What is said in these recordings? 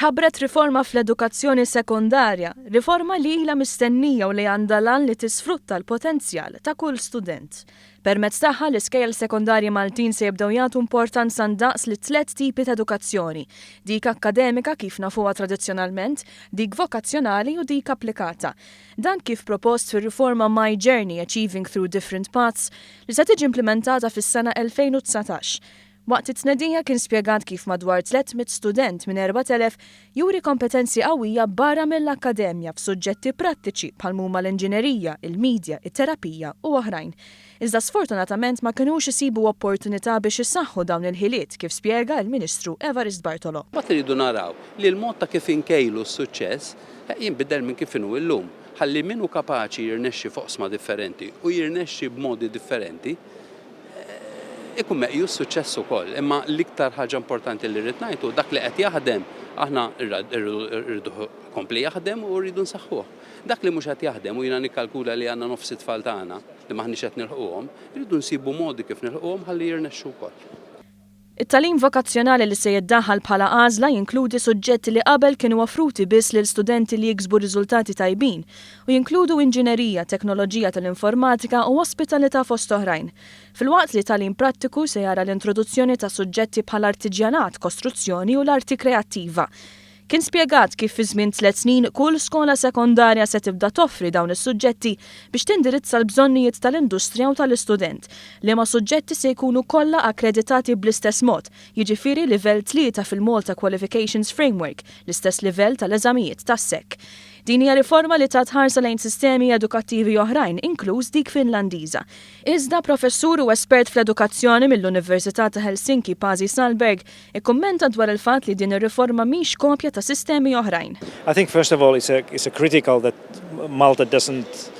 Tħabbret riforma fl-edukazzjoni sekondarja, riforma li ilha mistennija u li għandha l-għan li tisfrutta l-potenzjal ta' kull student. Permezz tagħha l-iskejjel sekondarji Maltin se jibdew jagħtu importanza ndaqs lit-tliet tipi ta' edukazzjoni, dik akkademika kif nafuha tradizzjonalment, dik vokazzjonali u dik applikata. Dan kif propost fir-riforma My Journey, Achieving Through Different Paths li se tiġi implimentata fis-sena 2019. Waqt it-tnedija kien spjegat kif madwar 300 student minn 4,000 juri kompetenzi qawwija barra mill-akkademja f'suġġetti prattiċi bħal m'huma l-inġinerija, il-media, it-terapija u oħrajn. Iżda sfortunatament ma kinux isibu opportunità biex isaħħu dawn il-ħiliet kif spjega l-Ministru Evarist Bartolo. Mbagħad irridu naraw li l-mod ta' kif inkejlu s-suċċess jinbidel minn kif inhu illum ħalli min hu kapaċi jirnexxi f'oqsma differenti u jirnexxi b'modi differenti ikun meqjus suċċess ukoll. Imma l-iktar ħaġa importanti li rrid ngħid hu dak li qed jaħdem aħna rridu jkompli jaħdem u rridu nsaħħuh. Dak li mhux qed jaħdem u jiena nikkalkula li għandna nofs it-tfal tagħna li m'aħniex qed nilħquhom, irridu nsibu modi kif nilħquhom ħalli jirnexxu wkoll. It-tagħlim vokazzjonali li se jiddaħħal bħala għażla jinkludi suġġetti li qabel kienu offruti biss lil studenti li jiksbu riżultati tajbin u jinkludu inġinerija, teknoloġija tal-informatika u ospitalità fost oħrajn. Filwaqt li tagħlim prattiku se jara l-introduzzjoni ta' suġġetti bħal artiġjanat, kostruzzjoni u l-arti kreattiva. Kien spjegat kif fi żmien tlett snin kull skola sekondarja se tibda toffri dawn is-suġġetti biex tindirizza l-bżonnijiet tal-industrija u tal-istudent, liema suġġetti se jkunu kollha akkreditati bl-istess mod, jiġifieri livell tlieta fil-Malta Qualifications Framework, l-istess livell tal-eżamijiet tas-SEC. Din hija riforma li tat ħarsa lejn sistemi edukattivi oħrajn, inkluż dik Finlandiża. Iżda professur u espert fl-edukazzjoni mill-Università ta' Helsinki Pasi Sahlberg ikkummenta dwar il-fatt li din ir-riforma mhix kopja ta' sistemi oħrajn. I think first of all it's a, it's a critical that Malta doesn't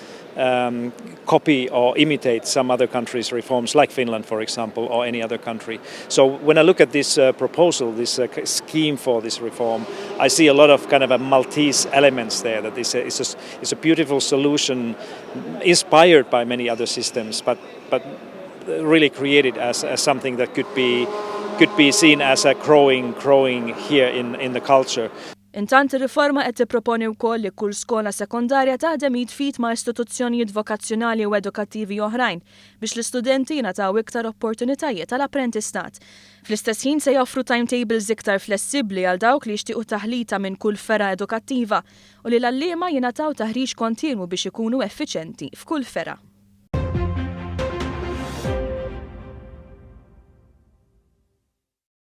copy or imitate some other countries' reforms, like Finland, for example, or any other country. So when I look at this proposal, this scheme for this reform, I see a lot of kind of a Maltese elements there, that it's a beautiful solution inspired by many other systems, but really created as something that could be seen as a growing here in the culture. Intant ir-riforma qed tipproponi wkoll li kull skola sekondarja taħdem id f'id ma' istituzzjonijiet vokazzjonali u edukattivi oħrajn biex l-istudenti jingħataw iktar opportunitajiet tal-apprentistat. Fl-istess ħin se joffru timetables iktar flessibbli għal dawk li jixtiequ taħlita minn kull fergħa edukattiva u li l-għalliema jingħataw taħriġ kontinwu biex ikunu effiċenti f'kull fergħa.